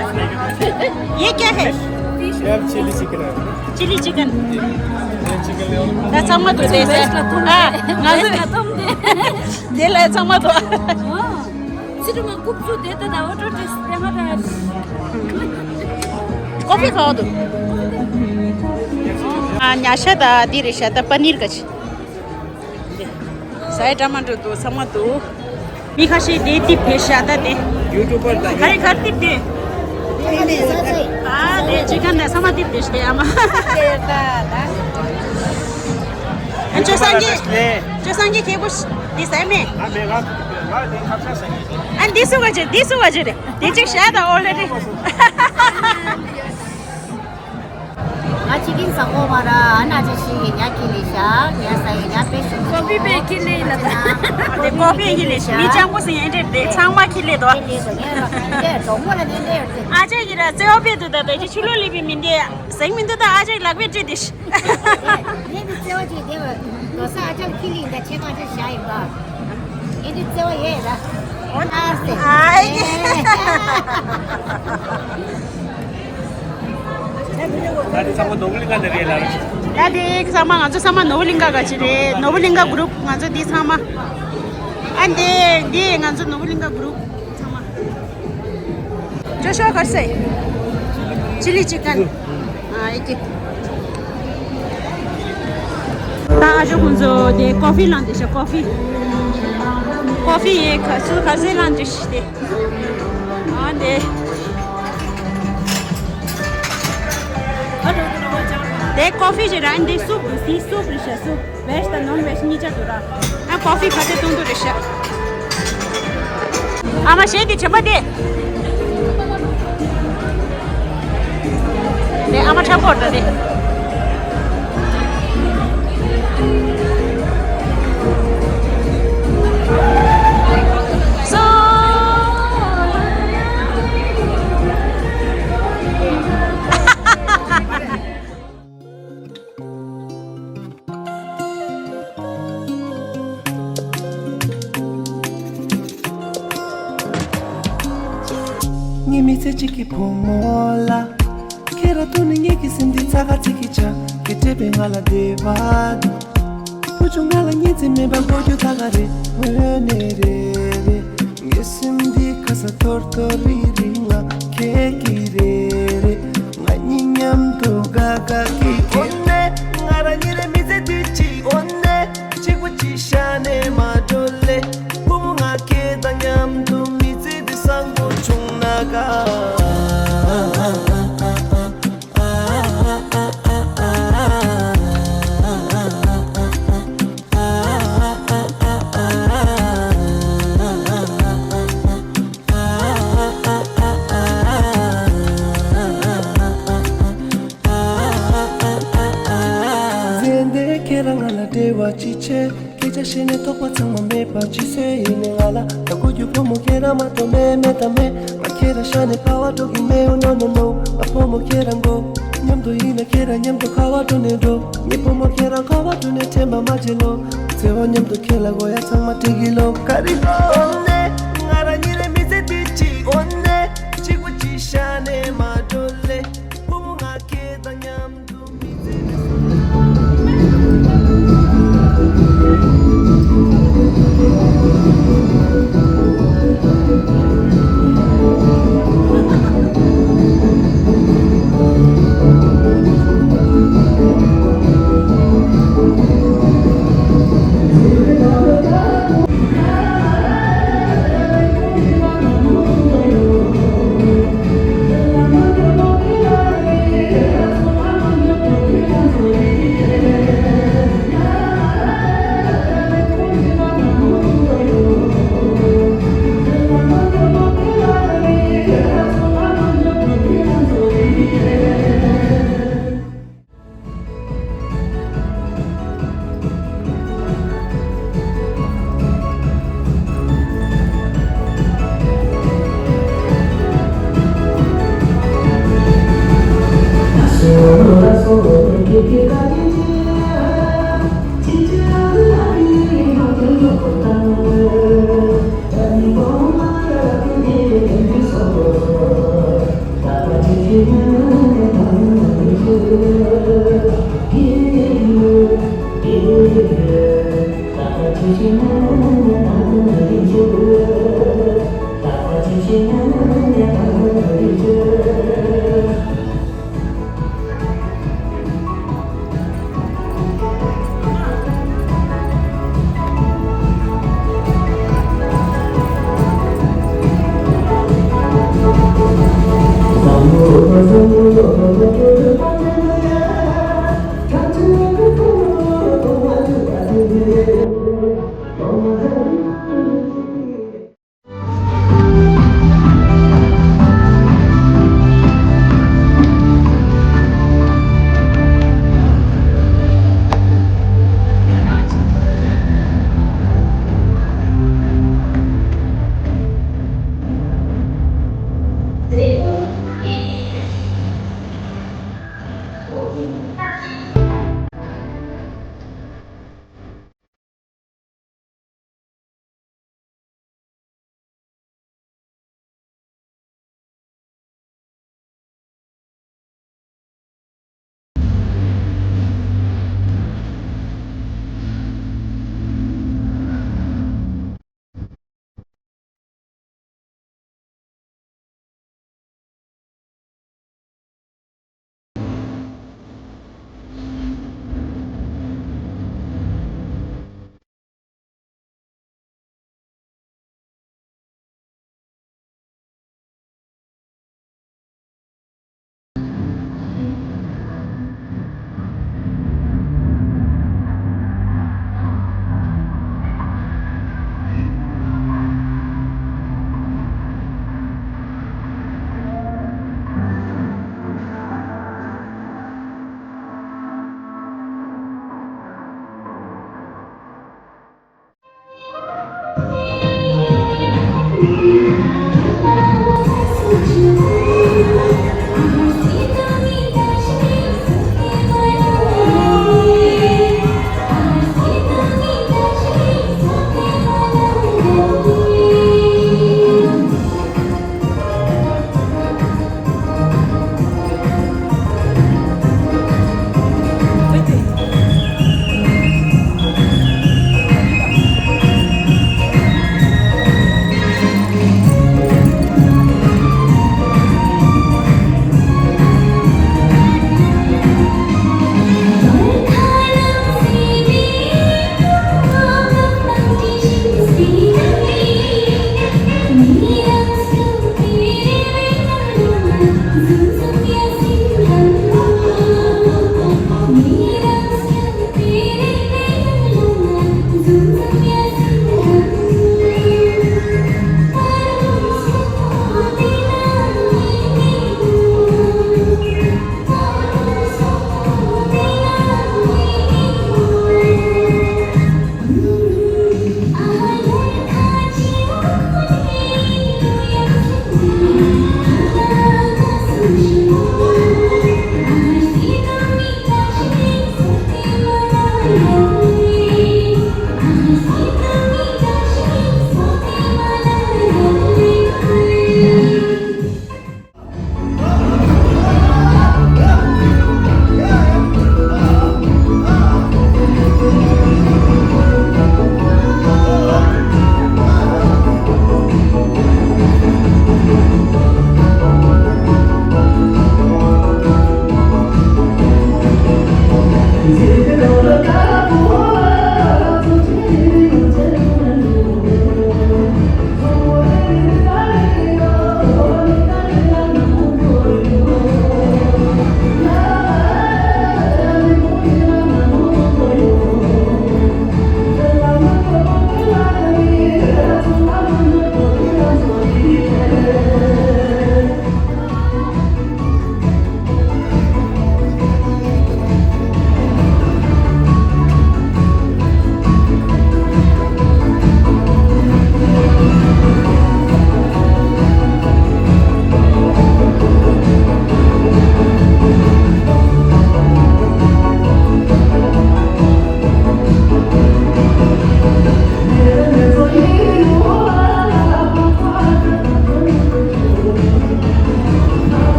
ये क्या है? यार, चिली चिकन है। Chilli chicken. चिकन ले आओ। दा समझ दो दे से। हाँ, ना से। दे ले समझ दो। हाँ। सिर्फ मैं कुछ जो देता था, वो तो टेस्ट देना था। कॉफी खाओ तो। हाँ, न्याशा दा, दी रेशा दा, पनीर का। ཟས་འདྲ་མི་འདྲ་འདུག་ཚང་མ་འདུག་མི་ཁ་ཤས་དེ་ཏིབ་དེ་ཤ་ད་དེ། ཡུ་ཊུབ་པར་དང་། ག་རེ་ག་རེ་ཏིབ་དེ། ཨ་དེ་ཅི་ག་འདྲ་ཚང་མ་ཏིབ་དེ་ཤ་དེ་ཨ་མ། ཨ་ཅོ་སངས་རྒྱས། ཅོ་སངས་རྒྱས་ཁེ་པོ་དེ་ཟས་མེད། ཨ་འདི་སུ་ག་ཅེ་འདི་སུ་ག་ཅེ་རེད་དེ་ཅིག་ཤ་ད་ཨོ་ལེ་རེད། ང་ཅི་གིན་ས་གོ་མ་ར་ཨ་ན་ཅི་ཤི་ཡི་ཉ་ཁི་ལི་ཤ་ཉ་ས་ཡི་ཉ་པེ་ཤི་ཀོ་ཕི་པེ་ཁི་ལི་ལ་ད། དེ་ཀོ་ཕི་ཁི་ལི་ཤ་མི་ཅང་པོ་སི་ཡན་ཏེ་དེ་ཚང་མ་ཁི་ལི་དོ། ཁི་ལི་དོ་ཉ་ར་ཁི་ལི་དོ་མོ་ལ་ཉན་ཏེ་ཡོད་དེ། ཨ་ཅག་གི་ར་ཙེ་བ་པེ་དུ་ད་དེ་ཅི་ཆུ་ལོ་ལི་པི་མིན་དེ་ཟེང་མིན་དུ་ད་ཨ་ཅག་ལག་པེ་ཏྲི་དེ་ཤ། ངས་འདི་བརྩེ་བ་ཅིག་བདེ་བར་དོ་ས་ཨ་ཅག་ཁི་ལིང་དང་ཆེ་མ་ཅིག་བཞག་ཡིན་པ། ངས་འདི་བརྩེ་བ་ཡོད་ལ། ཨོ་ན་སྟེ། ཨའི་ད་འདི་ཚང་མ་ནོ་བུ་ལིང་ག་ནས་རེད་ལ། ད་འདི་ཚང་མ་ང་ཚོ་ཚང་མ་ནོ་བུ་ལིང་ག་ག་ཅི་རེད། ནོ་བུ་ལིང་ག་གུ་རུབ་ང་ཚོ་འདི་ཚང་མ། ཨ་འདི་འདི་ང་ཚོ་ནོ་བུ་ལིང་ག་གུ་རུབ་ཚང་མ། ཅོ་ཤོ་གར་སེ། ཅི་ལི་ཅི་ཀན། ཨ་ ད་ཨ་ཇོ་ཁོང་ཚོ་དེ་ཀོ་ཧྥི་ལངས་དེ་ཤ་ཀོ་ཧྥི། ཀོ་ཧྥི་ཡེ་ཁ་སུ་ཁ་ཟས་ལངས་དེ་ཤི་དེ། ཨ་དེ། དེ་ཀོ་ཧྥི་ཞིག་ར་འདི་སུབ་སི་སུབ་རི་ཤ་སུབ། བེཇ་དང་ནོན་བེཇ་གཉིས་ཆ་འདུག་ར། ཨ་ཀོ་ཧྥི་ག་ཚོད་བཏུང་འདུག་རེད་ཤག་ཨ་མ་གཞན་གྱི་བྱེད་པ་དེ། ནས་ཨ་མ་ཁྲ་པོ་འདྲ་རེད། སོ། ངའི་མི་ཚེ་གཅིག་གི་བུ་མོ་ལ། ཁྱེད་རང་ཐུག་ནས་ངེད་ཀྱི་སེམས་འདི་ཚ་ག་ཚིག་གི་ཆ་གི་སྤྲད་པའི་ང་ལ་བདེ་བ་འདུག་བུ་ཆུང་ང་ལ་ཉིན་མཚན་མེད་པར་མགོ་སྐྱོ་ད་ག་རེ་འོ་ནས་རེ་རེ། ངའི་སེམས་འདི་ཁ་ས་ཐོར་ཐོར་རི་རི་ང་ཁྱེད་ཀྱི་རེ་རེ། ང་གཉིས་མཉམ་དུ་དགའ་དགའ་སྐྱིད་སྐྱིད། འོ་ནས་ང་རང་གཉིས་རེ་མི་ཚེ་འདི་གཅིག་འོ་ནས་གཅིག་པུ་གཅིག་ཤ་ནས་མ་འགྲོ་ལེ། བུ་མོ་ང་ཁྱེད་དང་མཉམ་དུ་མི་ཚེ་འདི་བཟང་པོ་བྱུང་ན་དགའ། ཚེ་འདི་ཁྱེད་རང་ང་ལ་འབྲེལ་བ་ཅི་བྱེད། སྐད་ཆ་བཤད་ནས་དོགས་པ་ཚང་མ་མེད་པ་ཅི་བཟོས་ཡིན་ནས་ང་ལ་ད་གོ་རྒྱུ་བུ་མོ་ཁྱེད་རང་མ་གཏོགས་མེད་མེད་དང་མེད། ང་ཁྱེད་རང་ཤ་ནས་ཕ་བ་འགྲོ་གི་མེད་འོ་ནོ་ནོ་ནོ། ང་བུ་མོ་ཁྱེད་རང་མགོ་མཉམ་དུ་ཡིན་ན་ཁྱེད་རང་མཉམ་དུ་ཁ་བ་འགྲོ་ནས་འགྲོ། ངའི་བུ་མོ་ཁྱེད་རང་ཁ་བ་འགྲོ་ནས་དྲན་པ་མ་བརྗེད་ལོ། འཚེ་བ་མཉམ་དུ་ཁྱེད་ལ་དགོས་ཡ་ཚང་མ་སྤྲད་གི་ལོ། ག་རེ་ལོ་ནས་ང་རང་གཉིས་རེ་མི་ཚེ་འདི་གཅིག་འོ་ནས་གཅིག་པུ་གཅིག་ཤ་ནས་མ་འགྲོ་ལེ། བུ་མོ་ང་ཁྱེད་དང་མཉམ་དུ་མི་ཚེ་འདི།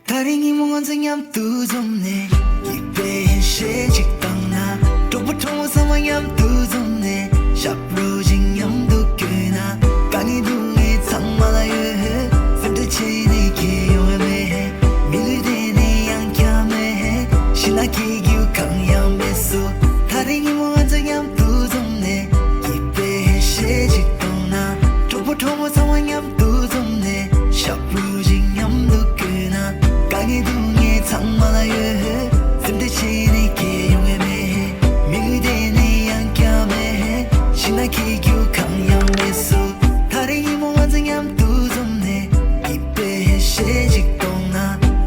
ད་རེས་ཉིན་མོ་ང་ཚོ་མཉམ་དུ་འཛོམས་ནས། སྐྱིད་པའི་ཡིད་ཆེས་ཅིག་བཏང་ན། གྲོགས་པོ་གྲོགས་མོ་ཚང་མ་མཉམ་དུ་འཛོམས་ནས། ཞབས་བྲོ་ཅིག་མཉམ་དུ་བརྐྱངས་ན། དཀའ་ངལ་སྡུག་བསྔལ་ཚང་མ་ལ་ཡོད། སེམས་ཁྲལ་བྱས་ནས་ཁྱད་ཡོང་བ་མེད། མི་ལུས་དེ་ནི་ཡང་བསྐྱར་མེད། ཤི་ན་སྐྱིད་རྒྱུ་གང་ཡང་མེད་སོ། ད་རེས་ཉིན་མོ་ང་ཚོ་མཉམ་དུ་འཛོམས་ནས། སྐྱིད་པའི་ཡིད་ཆེས་ཅིག་བཏང་ན། གྲོགས་པོ་གྲོགས་མོ་ཚང་མ་མཉམ་དུ་འཛོམས་ནས། ཞབས་བྲོ་ཅིག་མཉམ་དུ་བརྐྱངས་ན། དཀའ་ངལ་སྡུག་བསྔལ་ཚང་མ་ལ་ཡོད། སེམས་ཁྲལ་བྱས་ནས་ཁྱད་ཡོང་བ་མེད། མི་ལུས་དེ་ནི་ཡང་བསྐྱར་མེད། གཞས་ཅིག་གཏོང་ན།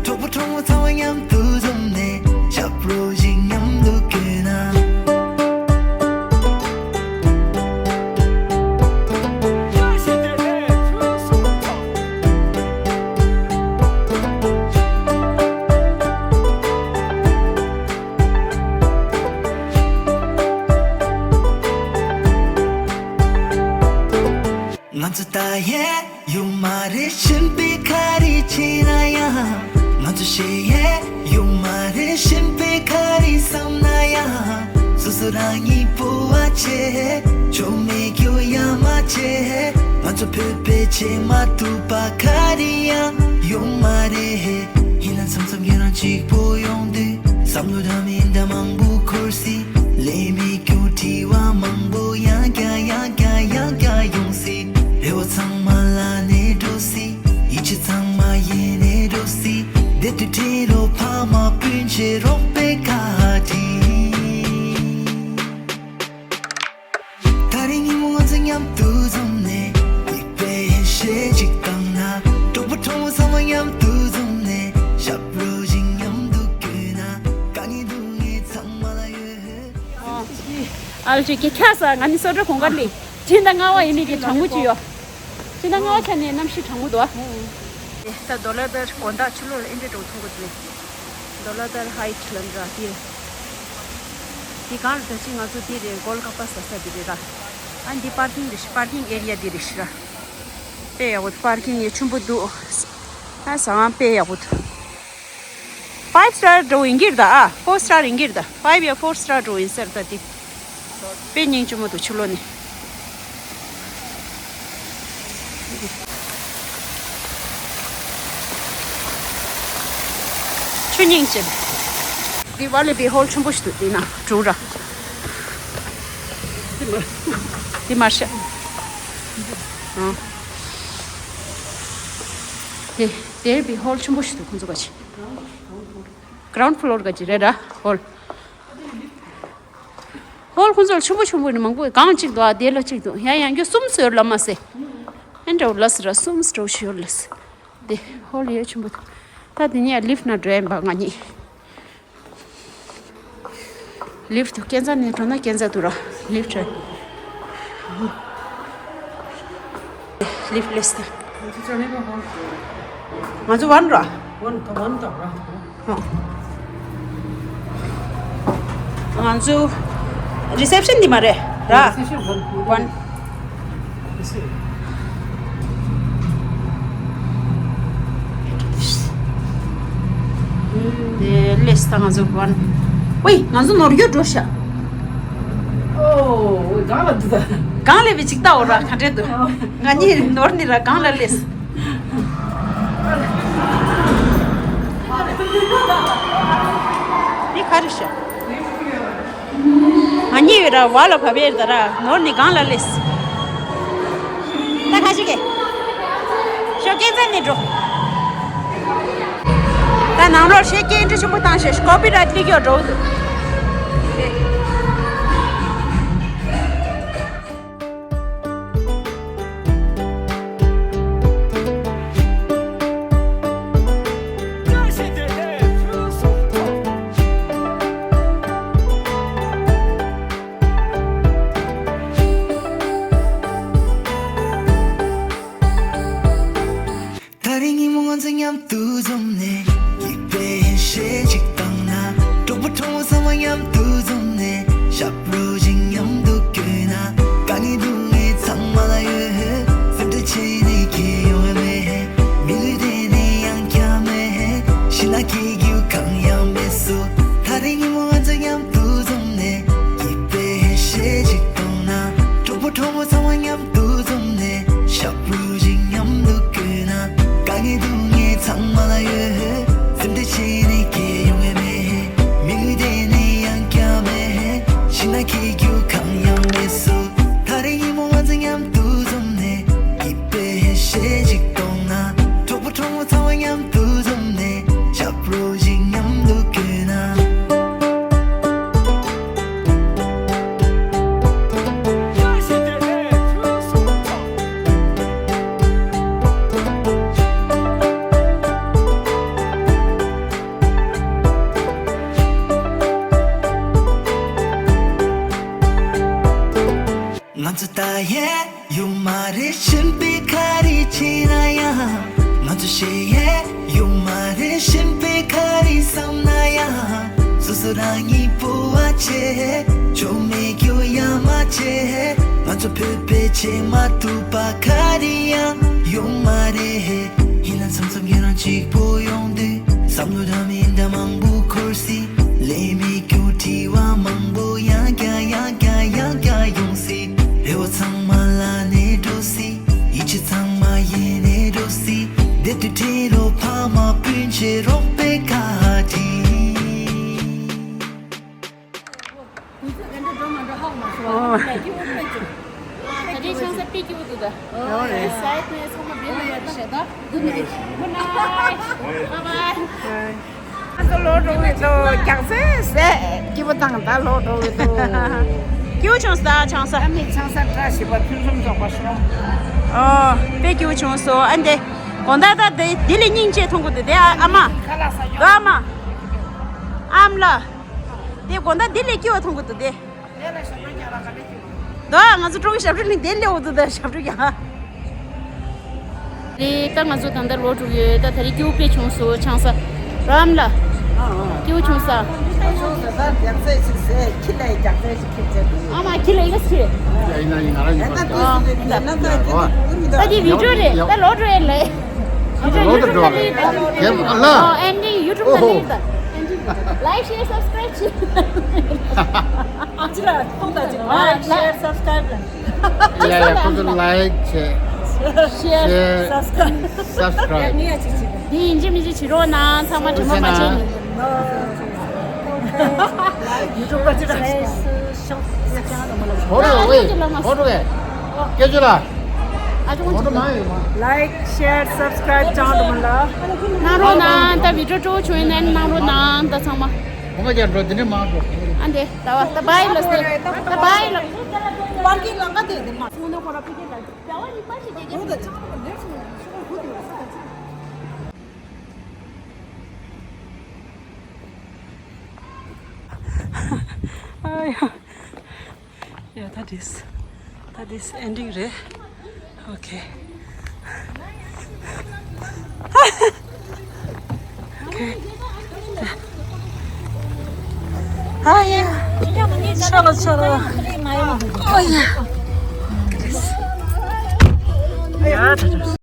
གྲོགས་པོ་གྲོགས་མོ་ཚང་མ་མཉམ་དུ་འཛོམས་ནས། ཞབས་བྲོ་ཞིག་མཉམ་དུ་བརྐྱངས་ན། ང་ཚོ་ད་ཡས་ཡོད་མ་རེད། གཞན་པའི་ག་རེ་བྱས་ན་ཡང་། ང་ཚོ་གཞས་ཡས་ཡོད་མ་རེད། གཞན་པའི་ག་རེ་བསམ་ན་ཡང་། སོ་སོ་རང་ཉིད་སྤོབས་པ་བྱས། ཆོ་མེད་སྐྱོ་ཡ་མ་བྱས། ང་ཚོ་བོད་པའི་བྱེད་མ་ཐུབ་པ་ག་རེ་ཡང་ཡོད་མ་རེད། ཡིན་ན་མཚམས་མཚམས་ཁྱེད་རང་གཅིག་པོ་ཡོང་དུས། བསམ་བློ་འདྲ་མིན་འདྲ་མང་པོ་འཁོར་སྲིད། ལས་མེད་སྐྱོ་དྲི་བ་མང་པོ་ཡང་བསྐྱར་ཡང་བསྐྱར་ཡང་བསྐྱར་ཡོང་སྲིད། རེ་བ་ཚང་མ་ལ་ནས་འགྲོ་སྲིད། ཡིད་ཆེས་ཚང་མ་ཡེ་ནས་འགྲོ་སྲིད། བདེ་སྡུག་འཕྲད་རོགས། ཕ་མ་སྤུན་མཆེད་རོགས་པའི་བཀའ་དྲིན། ད་རེས་ཉིན་མོ་ང་ཚོ་མཉམ་དུ་འཛོམས་ནས། སྐྱིད་པའི་གཞས་ཅིག་བཏང་ན། གྲོགས་པོ་གྲོགས་མོ་ཚང་མ་མཉམ་དུ་འཛོམས་ནས། ཞབས་བྲོ་ཞིག་མཉམ་དུ་བརྐྱངས་ན། དཀའ་ངལ་སྡུག་བསྔལ་ཚང་མ་ལ་ཡོད། ཨ་ལ་ཅིག་གི་ཁ་ས་ང་ནི་སོ་སོ་གོང་དཀར་ལི་ཁྲིན་ད་ང་བ་ཡིན་ནི་གི་གྲང་མོ་ཅི་ཡོ། ཁྲིན་ད་ང་བ་ཆ་ནས་གནམ་གཤིས་གྲང་མོ་འདུག་ཨ། ད་རྡོ་ལ་དར་དགོང་དག་ཕྱི་ལོགས་ལ་ཨེ་འདྲ་འགྲོ་ཐུབ་གི་འདུག་རྡོ་ལ་དར་ཧའི་ཊི་ལབ་འདྲ་དེ། དེ་གང་ལ་ད་ཅི་ང་ཚོ་དེ་རེད། གོལ་ཀ་པ་ཟ་ས་དེ་རེད་ར། ཨ་འདི་པར་ཀིང་རེད་ཤག་པར་ཀིང་ཨེ་རི་ཡ་དེ་རེད་ཤག་ར། དཔེ་ཡག་པོ་འདུག་པར་ཀིང་ཡང་ཆེན་པོ་འདུག་ཨ་ཟ་ཁང་དཔེ་ཡག་པོ་འདུག་ཕའིབ་སི་ཊར་འདྲ་བོ་ཡིན་གྱི་རེད་ད། ཨ་ཕོར་སི་ཊར་ཡིན་གྱི་རེད་ད། ཕའིབ་ཡ་ཕོར་སི་ཊར་འདྲ་བོ་ཡིན་ས་རེད་ད་དེ། དཔེ་སྙིང་རྗེ་མོ་འདུག་ཕྱི་ལོགས་ནས། ཆུ་སྙིང་རྗེ། འདི་ཝ་ལི་བི་ཧོལ་ཆེན་པོ་ཞིག་འདུག་འདི་ན་གྲོང་ར། འདི་མར་ཤ། ཨ། དེ་དེར་བི་ཧོལ་ཆེན་པོ་ཞིག་འདུག་ཁོང་ཚོ་ག་ཅི། གྷ་རའུན་ཌི་ཕི་ལོར་ག་ཅི་རེད་ར་ཧོལ། ཧོལ་ཁོང་ཚོར་ཆེན་པོ་ཆེན་པོ་ནི་མང་པོ་གང་གཅིག་འདུག་ཨ་དེ་ལ་གཅིག་འདུག་ཡང་ཡང་རྒྱུ་གསུམ་བཟོས་ལ་མ་ཟད། ཨེ་འདྲ་བོ་ལ་ཟེར་ར་གསུམ་འདྲ་བོ་ཞིག་ཡོད་ལ་ཟེར། དེ་ཧོལ་ཡོད་ཆེན་པོ་འདུག་ད་དེ་ནས་ལིབ་ནང་འགྲོ་ཡིན་པ་ང་གཉིས། ལིབ་དུ་སྐས་འཛེག་ནས་འགྲོ་ན་སྐས་འཛེག་ཏུ་ར་ལིབ་འགྲོ། ལིབ་ལེས་ཏེ། ང་ཚོ་ཝན་ར། ཝན་ད་ཝན་ད་ར། ང་ཚོ་རི་སེབ་ཤན་འདི་མ་རེད་ར། རི་སེབ་ཤན་ཝན། ཝན། དེ་ལེས་ད་ང་ཚོ་ཝན། ཝེ་ང་ཚོ་ནོར་རྒྱུ་འགྲོ་ཤག་ཨོ་ཝེ་གང་ལ་འདུག་ད། གང་ལས་བི་ཅིག་ལྟ་འོ་ར་ག་འདྲས་འདུག་ང་གཉིས་ནོར་ནི་ར་གང་ལ་ལེས། འདི་ག་རེ་ཤག་ང་གཉིས་ཡོད་ར་བ་ལ་བབ་ཡོད་ད་ར་ནོར་ནི་གང་ལ་ལེས། ད་ཁ་ཤི་གེ་ཞོགས་སྐད་མཚན་ནས་འགྲོ། ད་ནང་ལོགས་ཤེས་སྐད་འདྲི་ཆེན་པོ་བཏང་ཤེས་ཀོ་པི་རའེ་ཊི་ལིག་ཡོད་འགྲོ་འདུག་ད་རིང་ཉིན་མོ་ང་ཚོ་མཉམ་དུ་འཛོམས་ནས། སྐྱིད་པའི་གཞས་ཤིག་བཏང་ན། གྲོགས་པོ་གྲོགས་མོ་ཚང་མ་མཉམ་དུ་འཛོམས་ནས། ཞབས་བྲོ་ཞིག་མཉམ་དུ་བརྐྱངས་ན། དཀའ་ངལ་སྡུག་བསྔལ་ཚང་མ་ལ་ཡོད། སེམས་ཁྲལ་བྱས་ནས་ཁྱད་ཡོང་བ་མེད། མི་ལུས་དེ་ནས་ཡང་བསྐྱར་མེད། ཕྱི་ན་སྐྱིད་རྒྱུ་གང་ཡང་མེད་སོ། ད་རིང་ཉིན་མོ་ང་ཚོ་མཉམ་དུ་འཛོམས་ནས། སྐྱིད་པའི་གཞས་ཤིག་བཏང་ན། གྲོགས་པོ་གྲོགས་མོ་ཚང་མ་མཉམ་དུ་འཛོམས་ནས། ཞབས་བྲོ་ཞིག་མཉམ་དུ་བརྐྱངས་ན། དཀའ་ངལ་སྡུག་བསྔལ་ཚང་མ་ལ་ཡོད། སེམས་ཁྲལ་བྱས་ནས་ཁྱད་ཡོང་བ་མེད། མི་ལུས་དེ་ནས་ཡང་བསྐྱར་མེད། ཕྱི་ན་སྐྱིད་རྒྱུ་གང་ཡང་མེད་སོ། ད་རིང་ཉིན་མོ་ང་ཚོ་མཉམ་དུ་འཛོམས་ནས། སྐྱིད་པའི་གཞས་ཤིག་བཏང་ན། གྲོགས་པོ་གྲོགས་མོ་ཚང་མ་མཉམ་དུ་འཛོམས་ནས། ཞབས་བྲོ་ཞིག་མཉམ་དུ་བརྐྱངས་ན། ཡོད་མ་རེད། གཞན་པའི་ག་རེ་བསམ་ན་ཡང་། སོ་སོ་རང་ཉིད་སྤོབས་པ་བྱེད། ཆོ་མེད་སྐྱོ་ཡ་མ་བྱེད། ང་ཚོ་བོད་པའི་ཆེས་མ་ཐུབ་པ་ག་རེ་ཡང་ཡོད་མ་རེད། ཡིན་ན་མཚམས་མཚམས་ཁྱེད་རང་གཅིག་པོ་ཡོང་དུས། བསམ་བློ་འདྲ་མི་འདྲ་མང་པོ་འཁོར་སྲིད། ལས་མེད་སྐྱོ་དྲི་བ་མང་པོ་ཡང་བསྐྱར་ཡང་བསྐྱར་ཡང་བསྐྱར་ཡོང་སྲིད། རེ་བ་ཚང་མ་ལ་ནས་འགྲོ་སྲིད། ཡིད་ཆེས་ཚང་མ་ཡེ་ནས་འགྲོ་སྲིད། བདེ་སྡུག་འཕྲད་རོགས། ཕ་མ་སྤུན་མཆེད་རོགས་པའི་བཀའ་དྲིན། ཨོ། ད་རེས་ཆང་ས་དཔེ་སྐྱིད་པོ་འདུག་ད། ཨོ་རེད། སའི་ནས་ཚང་མ་བེད་ལ་ཡོད་ཤག་ད། Good night. Bye bye. ང་ཚོ་ལོག་འགྲོ་གི་འདུག་རྒྱག་རྩེ་ཟས་སྐྱིད་པོ་དང་ད་ལོག་འགྲོ་གི་འདུག་སྐྱིད་པོ་བྱུང་ས་ཆང་ས། ཨ་མའི་ཆང་ས་བཀྲ་ཤིས་པ་ཕུན་སུམ་ཚོགས་པ་ཤོག་ཨོ། དཔེ་སྐྱིད་པོ་བྱུང་སོང་། ཨ་འདི་དགོང་དག་ད་འདི་འདི་ལས་སྙིང་རྗེ་མཐོང་གི་འདུག་དེ་ཨ་མ། ཁ་ལག་ས་འདུག་ཨ་མ། ཨམ་ལ། དེ་དགོང་དག་འདི་ལས་སྐྱིད་པོ་མཐོང་གི་འདུག་དེ། ད་ང་ཚོ་ཀྲོའུ་ཞབས་བྲོ་གླིང་དེ་སླེབས་འོ་དུ་ད་ཞབས་བྲོ་ཡང་། རེད། ད་ང་ཚོ་ད་ལྟ་ལོག་འགྲོ་གི་ཡོད། ད་ད་རེས་སྐྱིད་པོ་དཔེ་བྱུང་སོང་ཆང་ས། རམ་ལ། སྐྱིད་པོ་བྱུང་ས། ཨ་མ་ཁྱི་ལ་ཡི་ག་ཁྱི། ད་དེ་བི་ཌིའོ་རེད། ད་ལོག་འགྲོ་ཡ་ལེ། ལོག་འགྲོ་ཡ་ལེ། ཨེན་ཌི་ཡུ་ཊུབ་ལ་ལེ་ད། ཨེན་ཌི། Like, share, subscribe. ཨ་ཅི་ལ་ཐོག་ད་ཅི། Like, share, subscribe. Yeah, yeah, ཁོ་ཚོ་like བྱེད། Share, share, subscribe. Subscribe. ངས་ཅི་ཅི། འདི་ཡིན་གཅིག་མིན་གཅིག་བྱེད་རོགས་གནང་། ཚང་མ་དྲི་མ་མ་བྱེད་ནི། ཡུ་ཊུབ་པ་ཅི་ལ། ཧོ་རུ་ཝེ། ཧོ་རུ་ཝེ། སྐད་ཅོ་ལ། ཨ་ཅོ། ཧོ་རུ་མ་ཡོད་མ། Like, share, subscribe ཅང་དུ་མ་ལ། གནང་རོགས་གནང་། ད་བི་ཌིའོ་སྤྲོ་བོ་བྱུང་ཡིན་ན་གནང་རོགས་གནང་། ད་ཚང་མ། ཁོང་ཁ་རྒྱ་འགྲོ་འདི་ནས་མ་འགྲོ། ཨ་འདི་ད་བ་ད་བའི་ལ་སེ། ད་བའི་ལ། པར་ཀིང་ལ་ཀ་དེ་དེ་མ། སོང་ན་ཁོ་ར་ཕི་ཀིང་ལ་ཟླ་བ་གཉིས་པ་ཞིག་རྒྱལ་རྒྱལ། ཨོ་ད་ཅང་ལ་ནེར་སོང་ན་ཤོག་ཧུ་དེ་བ་ས་ད་ཅི། ཨ་ཡ། Yeah, that is, that is ending རེད། Okay. Okay. Ah, yeah. Chalo, chalo. Oh, yeah. Yeah, that is.